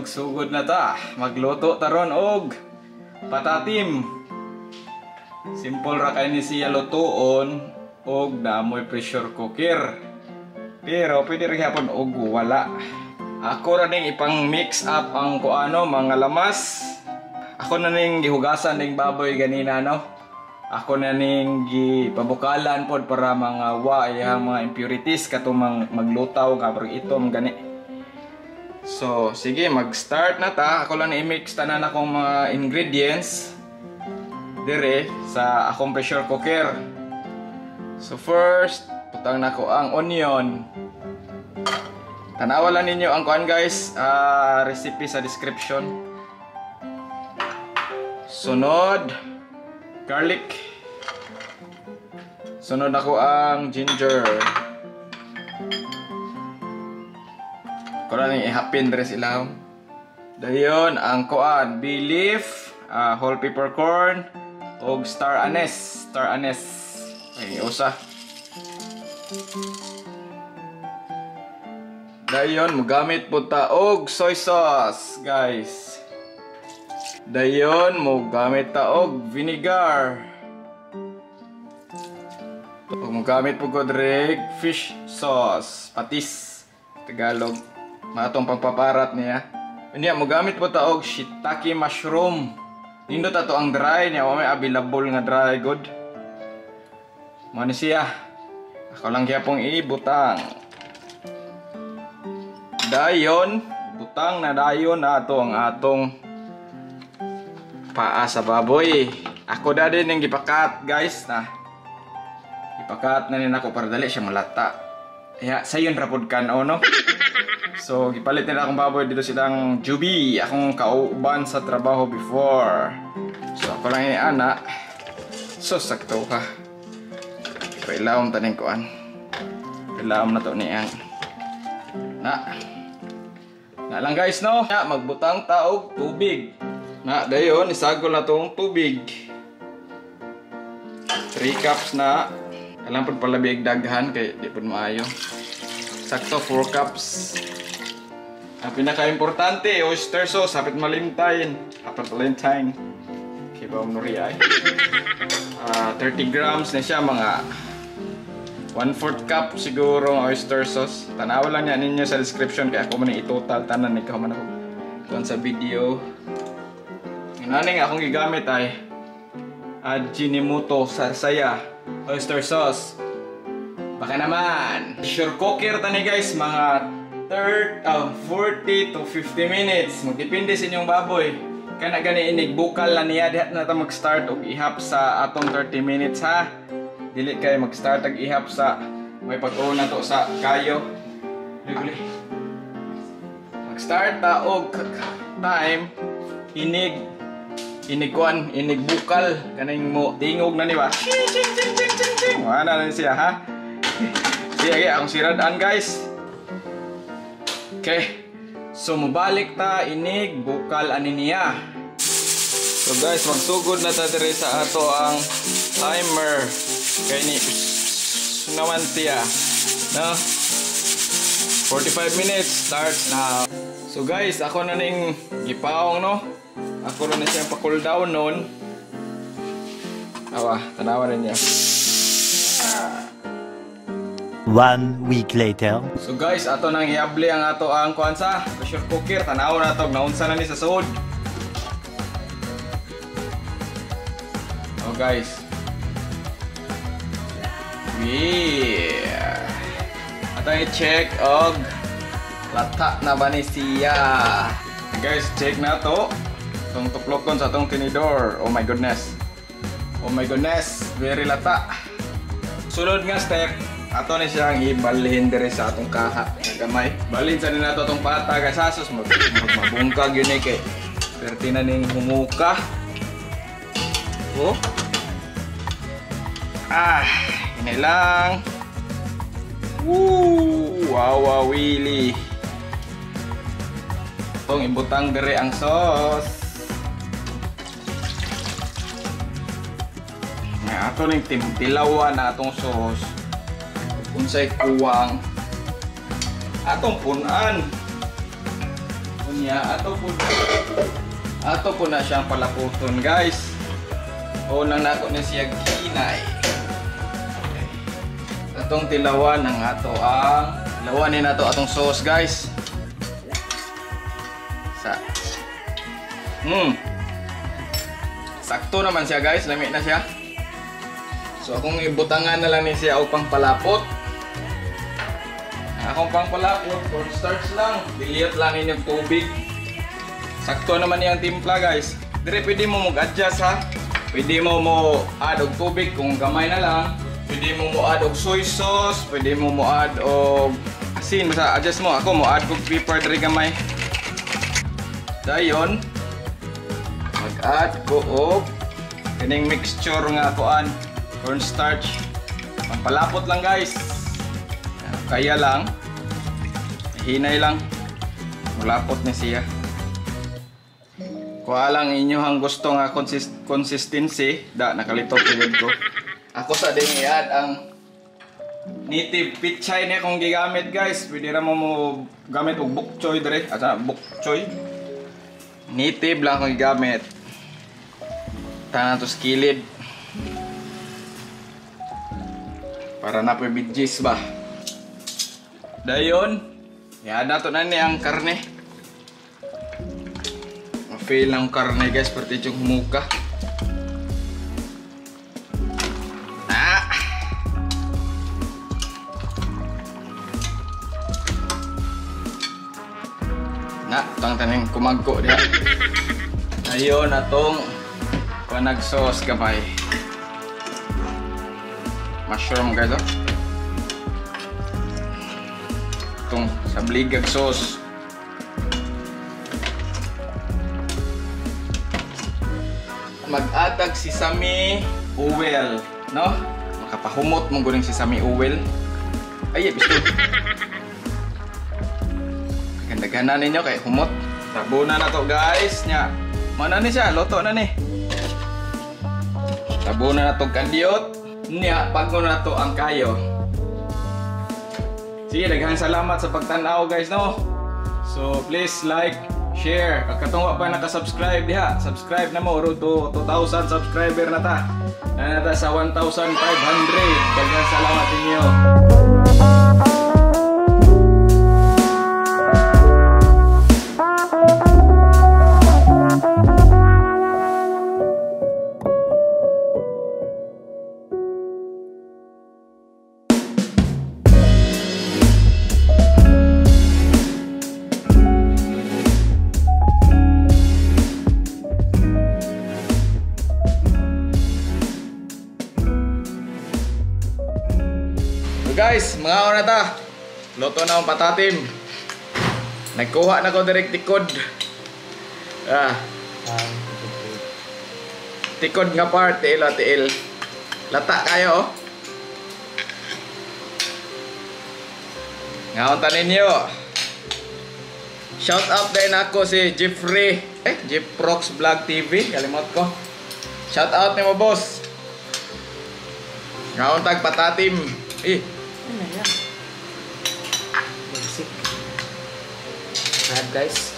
Magsugod na ta. Magluto taron og patatim. Simple ra kay ni siya lutuon og naamoy pressure cooker. Pero pwede ra gyapon og wala. Ako ra ning ipang mix up ang kuano mga lamas. Ako na ning gihugasan ning baboy ganina, no. Ako na ning gipabukalan pod para mga wa iyang mga impurities katong maglutaw nga parang itom gani. So sige, mag-start na ta. Ako lang i-mix tanan akong mga ingredients dire sa akong pressure cooker. So first, putang nako ang onion. Tanawa lang ninyo ang kuan guys, recipe sa description. Sunod, garlic. Sunod ako ang ginger. Kuan ning ihapin dire sila. Dayon ang kuan, bay leaf, whole peppercorn og star anise, star anise. Ay usa. Dayon mogamit pud ta og soy sauce, guys. Dayon mogamit ta og vinegar. Ug mogamit pud ko diri fish sauce, patis Tagalog. Matong pagpaparat niya. Unya mogamit po ta og shiitake mushroom. Nindot ato ang dry niya, wa may available nga dry good. Mo ni siya. Ako lang gyapong ibutang. Dayon, butang na dayon na ato ang atong paa sa baboy. Ako da din ning gipakat guys na. Gipakat na nin ako para dali siya malata. Ya, sayon ra pud kan no. So, gipalit nila akong baboy dito silang Juby, akong kauban sa trabaho before. So, ako lang ini ana. So, sakto ka. Pailawom taning kuan. Pailawom na to niyang. Na. Na lang guys, no? Na, magbutang ta og tubig. Na, dayon, isagol na tong tubig. 3 cups na. Alam pud pala biig daghan kay di pud maayo. Sakto 4 cups. Ang pinaka-importante, oyster sauce, hapit malimtayin. Hapit malimtayin. Okay ba, nuri ay? 30 grams na siya, mga 1/4 cup siguro ang oyster sauce. Tanawa lang niya ninyo sa description kaya ako man i-total tanan ikaw man ako kuan sa video. Nga akong gigamit ay Ajinomoto Sarsaya oyster sauce. Baka naman. Pressure cooker tani guys, mga 40 to 50 minutes. Magdepende sa inyong baboy. Kana gani inig bukal na niya diha na ta mag-start og ihap sa atong 30 minutes ha. Dili kay mag-start og ihap sa may pag-una to sa kayo. Guli. Mag-start ta og time inig inig kuan inig bukal kaning mo tingog na ni ba. Ching ching ching ching ching ching. Wala na siya ha. Sige, akong sirad-an guys. Okay. So mobalik ta inig bukal ani niya. So guys, magsugod na ta diri sa ato ang timer. Kay ni naman siya, no? 45 minutes starts now. So guys, ako na ning gipaong, no? Ako na siyang pa-cool down nun. Awa, tanawa ninyo. 1 week later. So guys, ato nang iabli ang ato ang kuan sa pressure cooker. Tanaw na to, naunsa na ni sa suod. Oh guys. Yeah. Ato i-check og lata na ba ni siya. Guys, check na to. Itong tuplokon sa atong tinidor. Oh my goodness. Oh my goodness, very lata. Sunod nga step, ato ni siyang ibalhin dire sa atong kaha na gamay. Balhin sa ninato atong pata guys, asos mabungkag yun eh kay perti na ning humuka. Oh. Ah, ini lang. Woo, wow, wow, Willy. Itong ibutang dire ang sauce. Nga ato ning timtilawan na atong sauce. Unsay kuwang atong punan. Unya ato po na siyang palaputon, guys. O nang nako ni siya ginay. Okay. Atong tilawan ang ato ang tilawan ni nato atong sauce, guys. Sa sakto naman siya, guys, lami na siya. So akong ibutangan na lang ni siya og pangpalapot. Akong pangpalapot, cornstarch lang. Dilute lang ninyong tubig. Sakto naman niyang timpla, guys. Dire pwede mo mag-adjust, ha. Pwede mo mo add og tubig kung gamay na lang. Pwede mo mo add og soy sauce, pwede mo mo add og asin, basta adjust mo. Ako mo add og pepper diri gamay. Dayon mag-add ko og kining mixture nga kuan, cornstarch. Pampalapot lang, guys. Kaya lang, hinay lang, mulapot ni siya. Kuha lang inyo ang gusto nga consistency. Da, nakalito pagod ko. Ako sa din i-add ang native pichay niya kung gigamit, guys. Pwede ra mo gamit og bok choy dire. Asa bok choy? Native lang akong gigamit. Tanan to skilid. Para na po veggies ba. Dayon, i-add nato na ni ang karne. Ma-fail ang karne, guys, pati yung humuka. Ah! Na, tang taning kumagko diha. Ayon atong panag sauce gamay. Mushroom, guys, oh. Itong sabligag sauce. Mag-atag sesame oil, no? Makapahumot mong guling sesame oil. Ay, bisto. Gandaghanan ninyo kay humot. Tabuna na to, guys. Nya, mana ni siya, luto na ni. Tabuna na to kandiot. Nya, pagno na to ang kayo. Sige, daghang salamat sa pagtan-aw, guys, no? So, please like, share. Katong wa pa naka-subscribe diha, subscribe na mo. Road to 2,000 subscriber na ta. Na ta sa 1,500. Daghang salamat ninyo. Guys, mga na ta. Luto na ang patatim. Nagkuha na ko direct tikod. Ah. Tikod nga part, tiil o tiil. Lata kayo, oh. Ngaon ta ninyo. Shout out din ako si Jeffrey, Jefprox Vlog TV, kalimot ko. Shout out nimo, boss. Ngaon tag patatim. Eh. Ano yan? Basic. Crab, guys.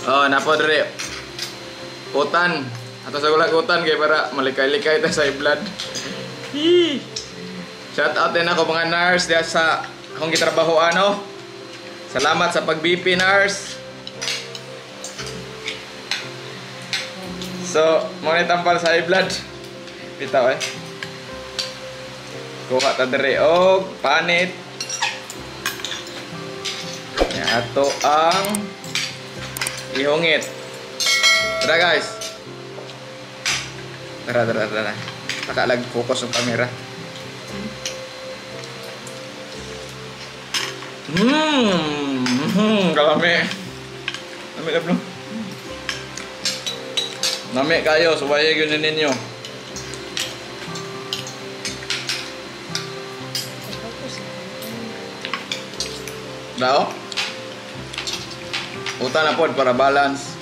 Oh, napo dre. Utan. Ato sa gulag utan kay para malikay-likay ta sa blood. Hee. Shout out din ako mga nurse diha sa akong gitrabahoan, oh. Salamat sa pag-BP, nurse. So, mo ni tampal sa blood. Bitaw eh. Kuha ta dere og panit. Ya, ato ang ihungit. Tara, guys. Tara, tara, tara. Nakalag focus ang camera. Kalami. Lami na, bro. Lami kayo, suwaye yun ninyo. Dao? Uta na pod para balance.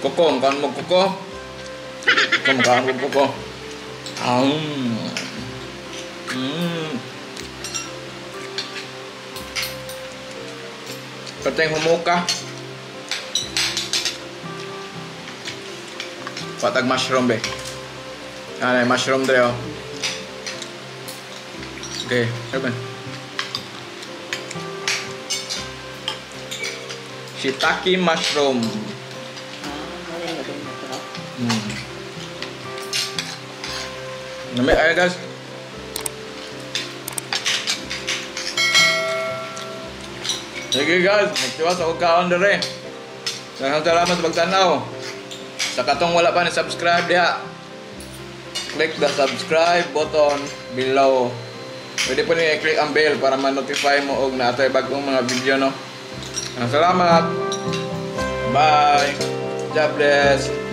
Koko, makan mo koko. Koko, makan mo koko. Pateng humuka. Patag mushroom be. Ano, mushroom dre oh. Okay, open. Shiitake mushroom. Nami ay guys. Sige guys, nagtiwas ako kaon dere. Daghang salamat sa pagtanaw. Sa katong wala pa ni subscribe diha, click the subscribe button below. Pwede po niyo i-click ang bell para ma-notify mo og naatay bagong mga video, no. Salamat. Bye. God bless.